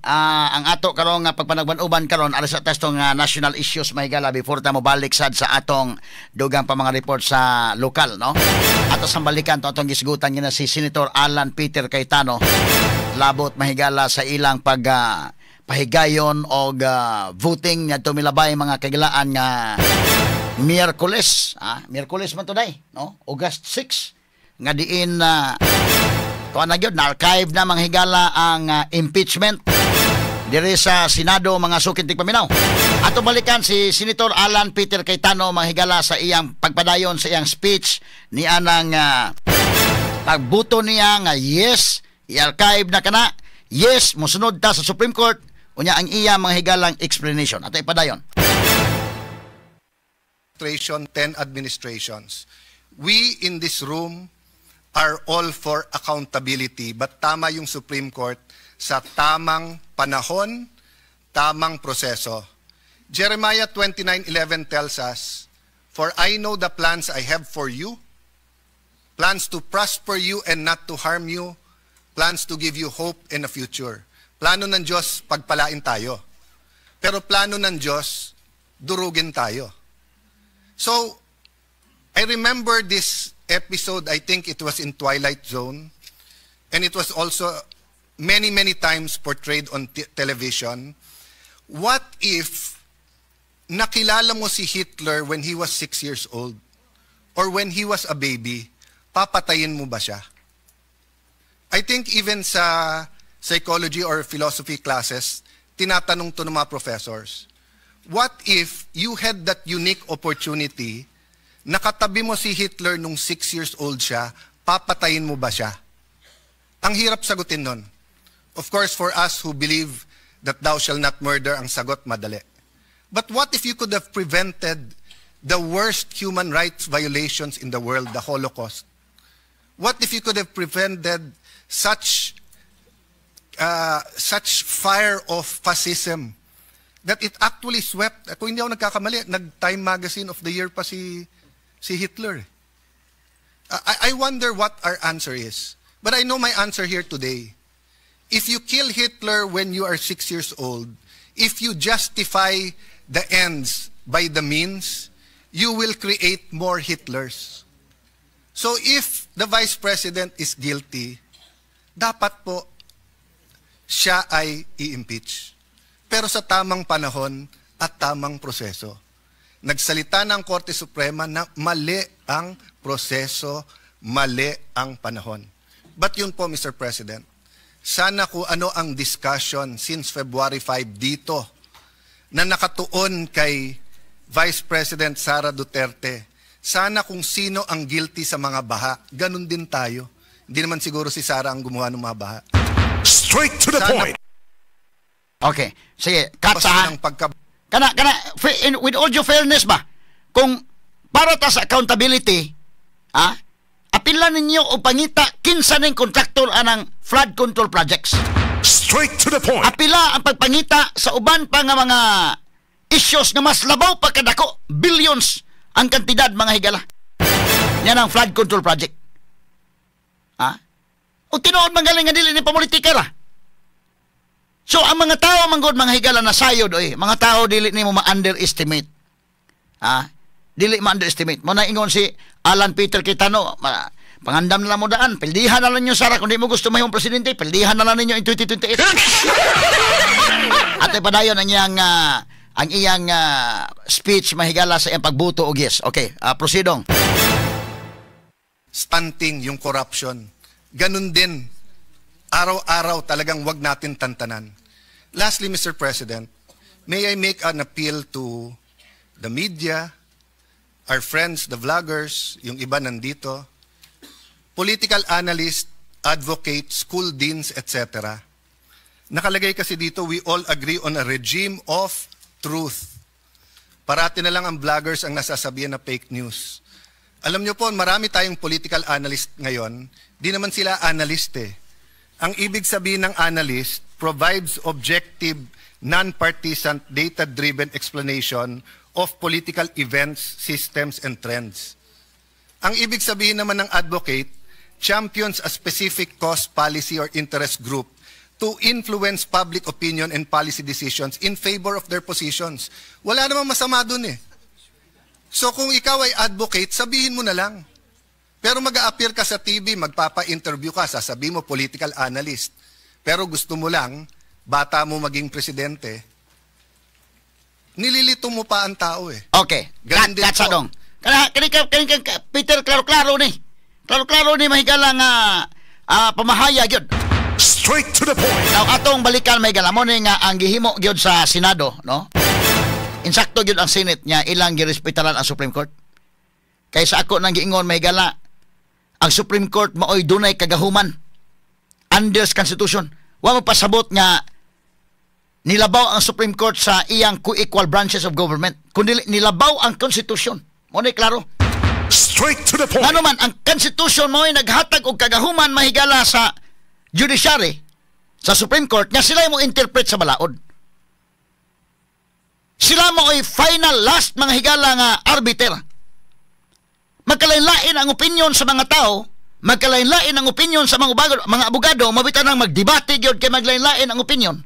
Ang ato karon nga pagpanagban-uban karon alas sa testo nga national issues, mahigala, before ta mobalik sad sa atong dugang pa mga report sa lokal, no? Ato sang balikan to atong gisgutan nga na si Senator Alan Peter Cayetano labot, mahigala, sa ilang pag pahigayon og voting ngadto milabay, mga kagilaan, nga Miyerkules, Miyerkules man today, no, August 6, nga diin na tuwa na gyud na-archive na, mga higala, ang impeachment diri sa Senado, mga suking tigpaminaw. Ato balikan si Senator Alan Peter Cayetano, mga higala, sa iyang pagpadayon sa iyang speech ni anang pagbuto niya nga yes, i-archive na kana, yes, mosunod ta sa Supreme Court, unya ang iya, mga higalang, explanation. Ato ipadayon. Administration, 10 administrations. We in this room are all for accountability, but tama yung Supreme Court sa tamang panahon, tamang proseso. Jeremiah 29:11 tells us, "For I know the plans I have for you, plans to prosper you and not to harm you, plans to give you hope in a future." Plano ng Diyos, pagpalain tayo. Pero plano ng Diyos, durugin tayo. So, I remember this episode, I think it was in Twilight Zone, and it was also many, many times portrayed on television. What if nakilala mo si Hitler when he was 6 years old or when he was a baby, papatayin mo ba siya? I think even sa psychology or philosophy classes, tinatanong to ng mga professors. What if you had that unique opportunity, nakatabi mo si Hitler nung 6 years old siya, papatayin mo ba siya? Ang hirap sagutin nun. Of course, for us who believe that thou shall not murder, ang sagot madali. But what if you could have prevented the worst human rights violations in the world, the Holocaust? What if you could have prevented such fire of fascism that it actually swept, kung hindi ako nagkakamali, nag-Time Magazine of the Year pa si Hitler. I wonder what our answer is. But I know my answer here today. If you kill Hitler when you are 6 years old, if you justify the ends by the means, you will create more Hitlers. So if the Vice President is guilty, dapat po siya ay i-impeach. Pero sa tamang panahon at tamang proseso. Nagsalita ng Korte Suprema na mali ang proseso, mali ang panahon. But yun po, Mr. President, sana kung ano ang discussion since February 5 dito na nakatuon kay Vice President Sara Duterte, sana kung sino ang guilty sa mga baha, ganun din tayo. Hindi naman siguro si Sara ang gumawa ng mga baha. Straight to the Sana point. Okay. Sige, cut basta sa ng pagka Kana with all due fairness ba? Kung para ta sa accountability, apila ninyo o pangita kinsa ning kontraktor anang flood control projects. Straight to the point. Apila ang pagpangita sa uban pa nga mga issues nga mas labaw pa kadako, billions ang kantidad, mga higala. Yan ang flood control project. Ha? O tinuod man galing nga dili ni pamulitika ra. So ang mga tao man gud, mga higala, na sayod oy, mga tao dili nimo ma-underestimate. Ha? Dili ma-underestimate. Mo na ingon si Alan Peter Cayetano, pangandam na lang mo daan, pildihan na lang ninyo Sara kung di mo gusto mahimong presidente, pildihan na lang ninyo in 2028. At padayon ang iyang speech, mahigala, sa iyang pagbuto og yes. Okay, proceedong. Stunting yung corruption. Ganun din, araw-araw talagang wag natin tantanan. Lastly, Mr. President, may I make an appeal to the media, our friends, the vloggers, yung iba nandito, political analysts, advocates, school deans, etc. Nakalagay kasi dito, we all agree on a regime of truth. Parati na lang ang vloggers ang nasasabihan na fake news. Alam nyo po, marami tayong political analyst ngayon. Di naman sila analyst eh. Ang ibig sabihin ng analyst, provides objective, non-partisan, data-driven explanation of political events, systems, and trends. Ang ibig sabihin naman ng advocate, champions a specific cause, policy, or interest group to influence public opinion and policy decisions in favor of their positions. Wala namang masama dun eh. So kung ikaw ay advocate, sabihin mo na lang. Pero mag-a-appear ka sa TV, magpapa-interview ka, sasabihin mo political analyst. Pero gusto mo lang, bata mo maging presidente, nililito mo pa ang tao eh. Okay. Ganun din Cut sa po. Dong. Kana kani kani kani Peter, klaro-klaro ni. Klaro-klaro ni, mahigala nga pamahayag gyud. Straight to the point. Now atong balikan, mahigala mo ni nga ang gihimo gyud sa Senado, no? Insakto gyud ang Senate niya, ilang girespetaran ang Supreme Court. Kay sa ako nang giingon, mahigala, ang Supreme Court maoy dunay kagahuman under sa Constitution. Wa mo pasabot nga nilabaw ang Supreme Court sa iyang co-equal branches of government. Kundi nilabaw ang Constitution. Mo ni klaro. Straight to the point. Ngano man ang Constitution mo ay naghatag og kagahuman, mahigala, sa judiciary, sa Supreme Court, nga sila mo interpret sa balaod. Sila mo ay final last, mga higala, nga arbiter. Magkalain-lain ang opinion sa mga tao, magkalain-lain ang opinion sa mga abogado, mabita nang magdebate gyud kay maglain-lain ang opinion.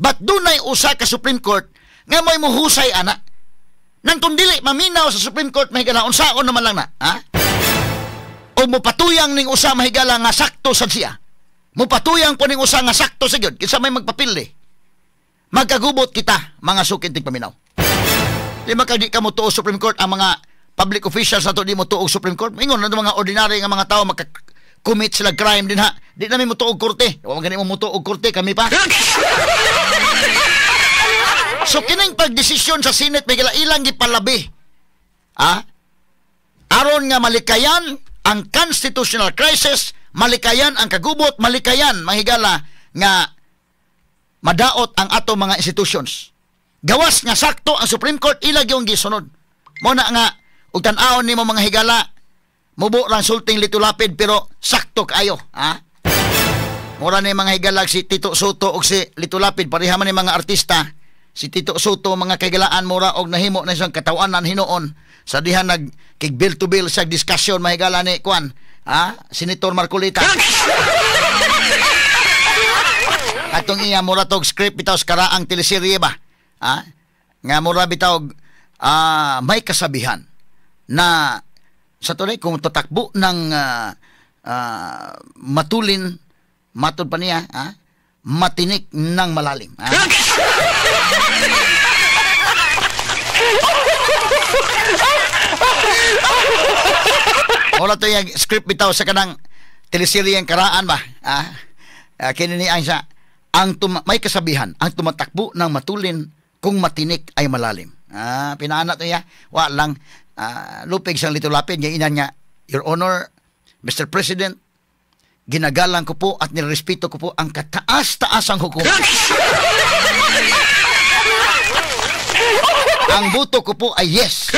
But dunay usa ka Supreme Court nga mo'y muhusay ana. Nang kung dili maminaw sa Supreme Court, mahigala, unsaon naman lang na, ha? O mopatuyang ning usa, mahigala, nga sakto sad siya. Mopatuyang po ning usa nga sakto sa gyud, kinsa may magpapili? Magkagubot kita, mga sukid tigpaminaw. Di man di ka mo tuo Supreme Court, ang mga public officials nato di mo tuo Supreme Court. Ingon na mga ordinary nga mga tao, maka commit sila crime din ha. Di namin mo tuo korte. Wa man gani mo mutuo korte kami pa. So kining pagdesisyon sa Senate may ilang gipalabi. Ah? Aron nga malikayan ang constitutional crisis, malikayan ang kagubot, malikayan, mahigala, nga madaot ang ato mga institutions. Gawas nga sakto ang Supreme Court, ila gyud gisunod. Mo na nga ug tan-awon nimo, mga higala, mubo lang sulting Lito Lapid pero sakto kaayo, ha? Mura ni mga higalag si Tito Sotto ug si Lito Lapid, pareha man ni mga artista. Si Tito Sotto, mga kahigalaan, mura og nahimo na siyang katawanan hinuon sa diha nag kig bill to bill sa discussion, mahigala, ni kwan, ha, Senator Marcoleta. Atong iya mura tog script bitaw sa karaang teleserye ba, ha, nga mura bitaw may kasabihan na sa tunay kung tatakbo ng matulin, matod pa niya, ha, matinik ng malalim, ha? Wala to yung script bitaw sa kanang teleserye ang karaan ba? Ah, kini ni ang siya, ang may kasabihan, ang tumatakbo ng matulin kung matinik ay malalim. Ah, pinaana to niya, wa lang lupig siyang Lito Lapid nga ina niya, "Your Honor, Mr. President, ginagalang ko po at nirespeto ko po ang kataas-taasang hukom. Ang boto ko po ay yes."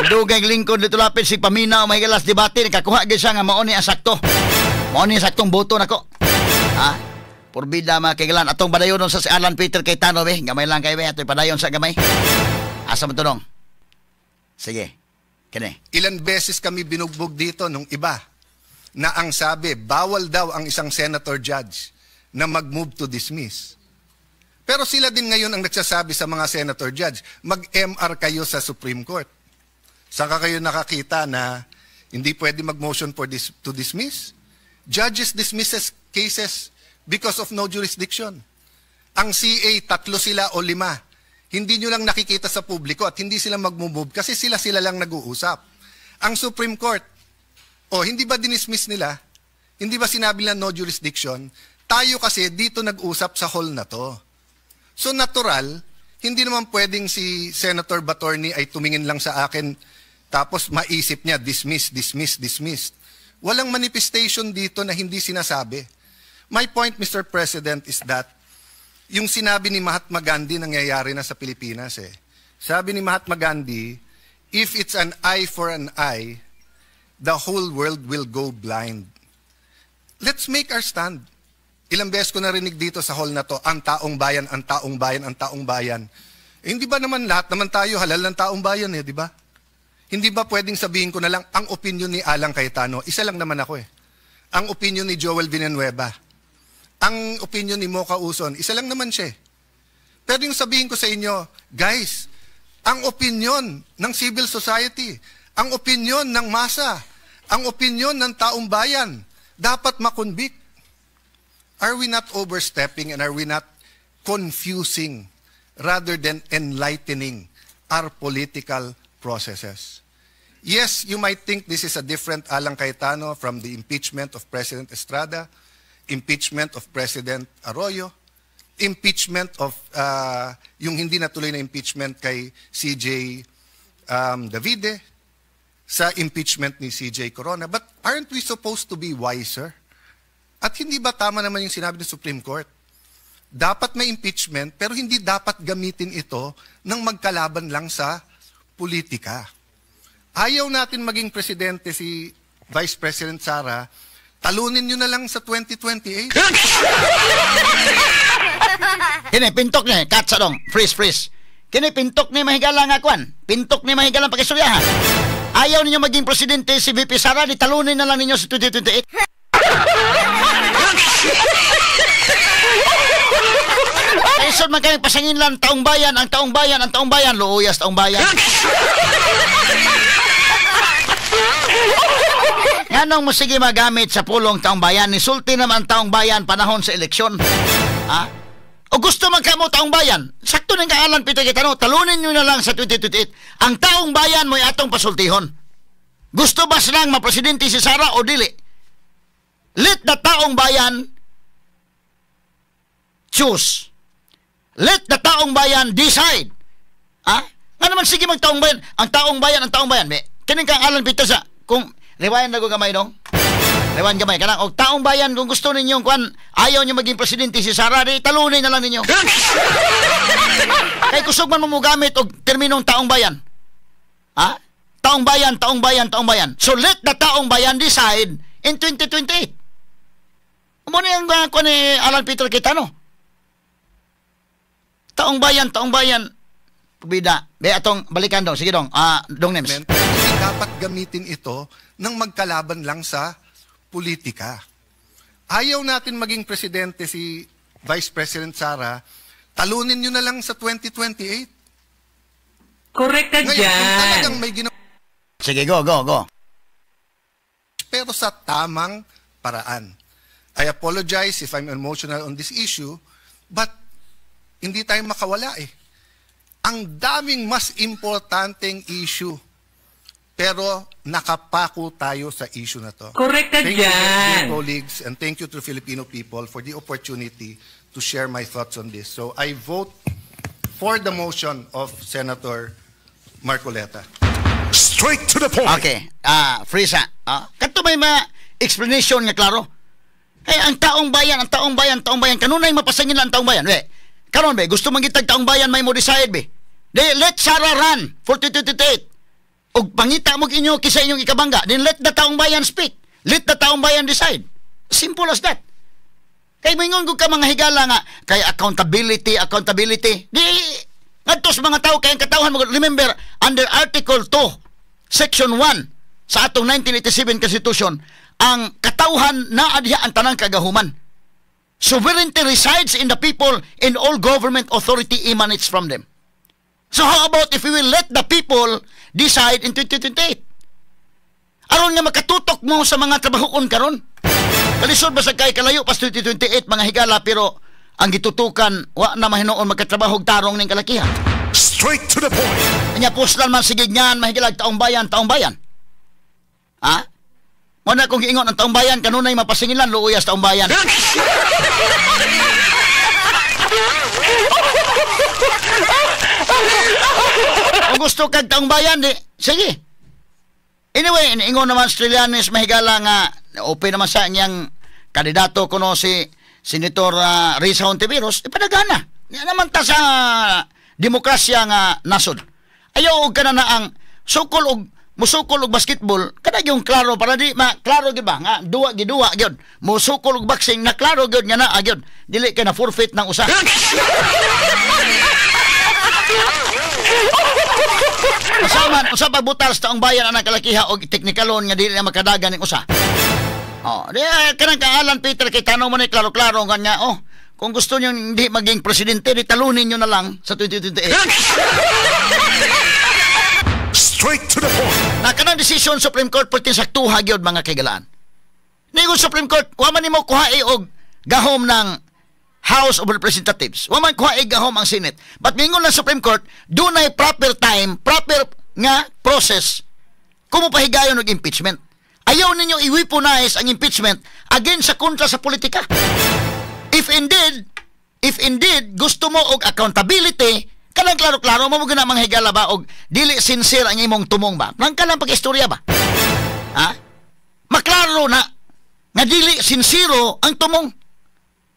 Dugay lingkod Lito Lapid si paminaw may galas debate, nakakuha gyud siya nga mao ni ang sakto. Mao ni ang saktong boto nako. Ha? Porbida, mga kaigalan, atong padayon sa si Alan Peter Cayetano be, gamay lang kay be, atoy padayon sa gamay. Asa man to dong? Sige. Kini. Ilan beses kami binugbog dito nung iba na ang sabi, bawal daw ang isang senator judge na mag-move to dismiss. Pero sila din ngayon ang nagsasabi sa mga senator judge, mag-MR kayo sa Supreme Court. Saan ka kayo nakakita na hindi pwede mag-motion to dismiss? Judges dismisses cases because of no jurisdiction. Ang CA, 3 sila o 5. Hindi nyo lang nakikita sa publiko at hindi sila mag-move kasi sila-sila lang nag-uusap. Ang Supreme Court, oh, hindi ba dinismiss nila? Hindi ba sinabi nila no jurisdiction? Tayo kasi dito nag-usap sa hall na to. So natural, hindi naman pwedeng si Senator Batorni ay tumingin lang sa akin tapos maisip niya dismiss, dismiss, dismiss. Walang manifestation dito na hindi sinasabi. My point, Mr. President, is that yung sinabi ni Mahatma Gandhi nangyayari na sa Pilipinas eh. Sabi ni Mahatma Gandhi, if it's an eye for an eye, the whole world will go blind. Let's make our stand. Ilang beses ko narinig dito sa hall na to, ang taong bayan, ang taong bayan, ang taong bayan. Eh, hindi ba naman lahat naman tayo halal ng taong bayan eh, di ba? Hindi ba pwedeng sabihin ko na lang ang opinion ni Alan Cayetano, isa lang naman ako eh. Ang opinion ni Joel Villanueva, ang opinion ni Mocha Uson, isa lang naman siya eh. Pero yung sabihin ko sa inyo, guys, ang opinion ng civil society, ang opinion ng masa, ang opinion ng taong bayan, dapat ma-convict. Are we not overstepping and are we not confusing rather than enlightening our political processes? Yes, you might think this is a different Alan Cayetano from the impeachment of President Estrada, impeachment of President Arroyo, impeachment of yung hindi natuloy na impeachment kay CJ Davide, sa impeachment ni CJ Corona. But aren't we supposed to be wiser? At hindi ba tama naman yung sinabi ng Supreme Court? Dapat may impeachment, pero hindi dapat gamitin ito ng magkalaban lang sa politika. Ayaw natin maging presidente si Vice President Sara, talunin nyo na lang sa 2028. Kini pintok ni cut sa dong. Freeze, freeze. Kini pintok ni mahigala nga kwan. Pintok ni mahigala pakistoryahan. Ayaw ninyo maging presidente si VP Sara, di talunin na lang ninyo sa 2028. Kaisod man kayo pasangin lang taong bayan, ang taong bayan, ang taong bayan, luuyas taong bayan. Nganong mo sige magamit sa pulong taong bayan, nisulti naman taong bayan panahon sa eleksyon. Ha? O gusto man kamo taong bayan, sakto ng kaalan Peter Cayetano, talunin nyo na lang sa 2028. Ang taong bayan mo'y atong pasultihon. Gusto ba silang mapresidente si Sara o dili? Let the taong bayan choose. Let the taong bayan decide. Ha? Nga naman sige mag taong bayan, ang taong bayan, ang taong bayan. Be, kining kang Alan Peter sa kung rewind na ko gamay dong. Rewind gamay kanang og taong bayan kung gusto ninyong kuan ayaw niyo maging presidente si Sara, di talunin na lang ninyo. Kay kusog man mo mogamit og terminong taong bayan. Ha? Taong bayan, taong bayan, taong bayan. So let the taong bayan decide in 2028. Mo ni ang kuan ni Alan Peter Cayetano. Taong bayan, taong bayan. Bida. Be atong balikan dong. Sige dong. Dong Nems. Hindi dapat gamitin ito ng magkalaban lang sa politika. Ayaw natin maging presidente si Vice President Sara, talunin nyo na lang sa 2028. Correct ka Ngayon, kung dyan. talagang may ginawa, Sige, go, go, go. pero sa tamang paraan. I apologize if I'm emotional on this issue, but hindi tayo makawala eh. Ang daming mas importanteng issue, pero nakapako tayo sa issue na to. Correct ka Thank you, dear dyan. colleagues, and thank you to Filipino people for the opportunity to share my thoughts on this. So I vote for the motion of Senator Marcoleta. Straight to the point. Okay. Freeze ha. Kadto may ma explanation nga klaro. Hey, ang taong bayan, ang taong bayan, taong bayan. Kanunay mapasangin lang ang taong bayan. We, karon be, gusto man gitag taong bayan may mo decide be. Di, let Sara run for 2028. Og pangita mo inyo kisa inyong ikabangga. Then let the taong bayan speak. Let the taong bayan decide. Simple as that. Kay moingon gud ka mga higala nga kay accountability, accountability. Di ngadto sa mga tao kay ang katawhan mo, remember under Article 2, Section 1 sa atong 1987 Constitution, ang katawhan naa diha ang tanang kagahuman. Sovereignty resides in the people and all government authority emanates from them. So how about if we will let the people decide in 2028? Aron nga makatutok mo sa mga trabahoon karon. Kalisod ba sa kay kalayo pas 2028 mga higala, pero ang gitutukan wa na mahinuon magkatrabaho og tarong ning kalakihan. Straight to the point. Nya puslan man sige niyan mahigalag taong bayan, taong bayan. Ha? Mo na kung giingon ang taong bayan kanunay mapasingilan luuyas taong bayan. Kung gusto kag taong bayan di sige. Anyway, ingon naman si Trillanes mahigala nga open naman sa niyang kandidato kuno si Senator Risa Hontiveros, ipadagana. Niya naman ta sa demokrasya nga nasod. Ayaw og kana na ang sukol og musukol og basketball, kada yung klaro para di ma klaro gyud ba nga duwa giduwa gyud. Musukol og boxing na klaro gyud nga naa gyud. Dili kay na forfeit ng usa. Usaman, usa pagbutar sa taong bayan ang kalakiha og teknikalon nga dili na makadagan ning usa. Oh, di kanang kaalan Peter kay tanong mo ni klaro-klaro nga oh, kung gusto niyo hindi maging presidente, di talunin niyo na lang sa 2028. Straight to the point. Na kanang decision Supreme Court pertin saktuha gyud mga kaigalaan. Ningon Supreme Court, wa man nimo kuhae og gahom ng House of Representatives. Wa man kuhae gahom ang Senate. But mingon ng Supreme Court, dunay proper time, proper nga process kung mopahigayon og impeachment. Ayaw ninyo i-weaponize ang impeachment against sa kontra sa politika. If indeed gusto mo og accountability, kanang klaro-klaro mo mo gina mga higala ba og dili sincere ang imong tumong ba? Nang kalang pag-istorya ba? Ha? Maklaro na nga dili sincero ang tumong.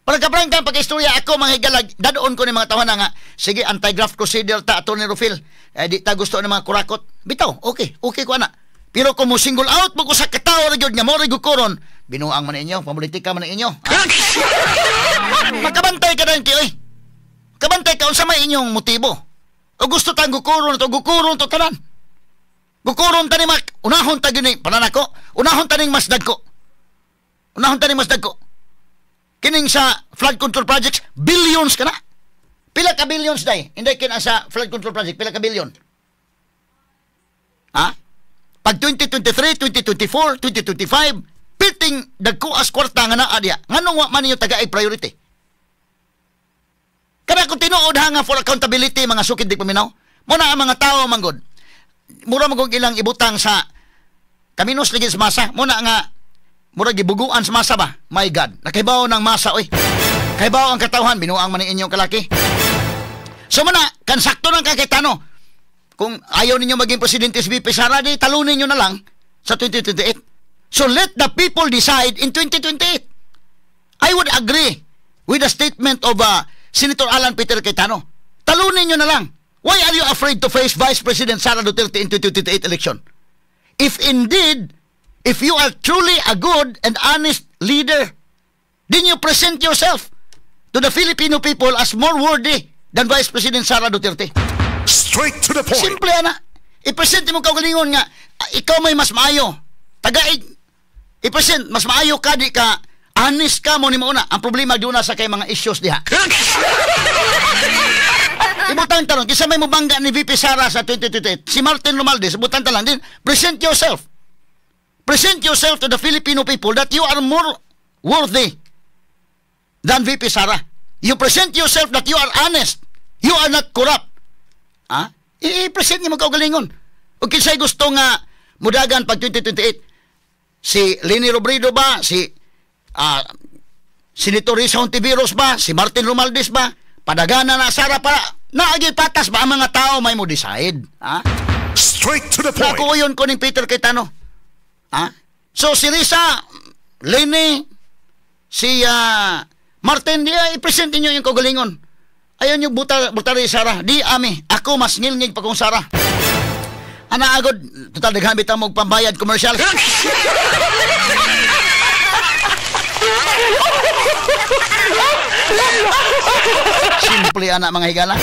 Para kaprangka pag-istorya ako mga higala, dadoon ko ni mga tawana nga sige anti-graft crusader ta Attorney Rufil. Eh, di ta gusto ng mga kurakot. Bitaw, okay, okay ko ana. Pero kung mo single out mo ko sa katao ra gyud nga mo ra gyud koron, binuang man ninyo, pamulitika man ninyo. Ha? Makabantay ka rin kay oy. Kabantay ka unsa may inyong motibo. O gusto tang gukuron to, gukuron to tanan. Gukuron ta ni Mac, unahon ta gyud ni pananako, unahon ta ning mas dagko. Unahon ta ning mas dagko. Kining sa flood control projects, billions ka na. Pila ka billions day? Hindi kin ang sa flood control project, pila ka billion? Ha? Pag 2023, 2024, 2025, piting dagko as kwarta nga naa diya. Nganong wa man ninyo tagaay priority? Kada kung tinuod ha nga for accountability mga sukid di paminaw, muna ang mga tao manggod. Mura magong ilang ibutang sa kaminos lagi sa masa, muna nga mura gibuguan sa masa ba? My God, nakaibaw ng masa oy. Kaibaw ang katawhan, binuang man inyong kalaki. So muna, kan sakto ng kakitano. Kung ayaw ninyo maging presidente si VP Sara, di talunin nyo na lang sa 2028. So let the people decide in 2028. I would agree with the statement of Senator Alan Peter Cayetano. Talunin nyo na lang. Why are you afraid to face Vice President Sara Duterte in 2028 election? If indeed, if you are truly a good and honest leader, then you present yourself to the Filipino people as more worthy than Vice President Sara Duterte. Straight to the point. Simple ana. I-present mo kaugalingon nga ah, ikaw may mas maayo. Tagaig i-present mas maayo ka di ka honest ka mo ni mauna. Ang problema doon na sa kay mga issues diha. Ibutang tanong, kinsa may mubangga ni VP Sara sa 2028? Si Martin Romualdez, ibutang talang din, present yourself. Present yourself to the Filipino people that you are more worthy than VP Sara. You present yourself that you are honest. You are not corrupt. Ha? I-present niyo mo kaugalingon. O kinsay gusto nga mudagan pag 2028? Si Leni Robredo ba? Si Senator Risa Hontiveros ba? Si Martin Romualdez ba? Padagana na Sara para naagi patas ba ang mga tao may mo decide? Ha? Straight to the point. Nakuuyon ko ning Peter Cayetano. Ha? So si Risa, Leni, si Martin, di ay i-present ninyo yung kaugalingon. Ayaw nyo buta, buta rin Sara. Di ami. Ako mas ngilngig pa kong Sara. Ana agod, total daghan bitaw mo og pambayad commercial. Simple ana mga higala.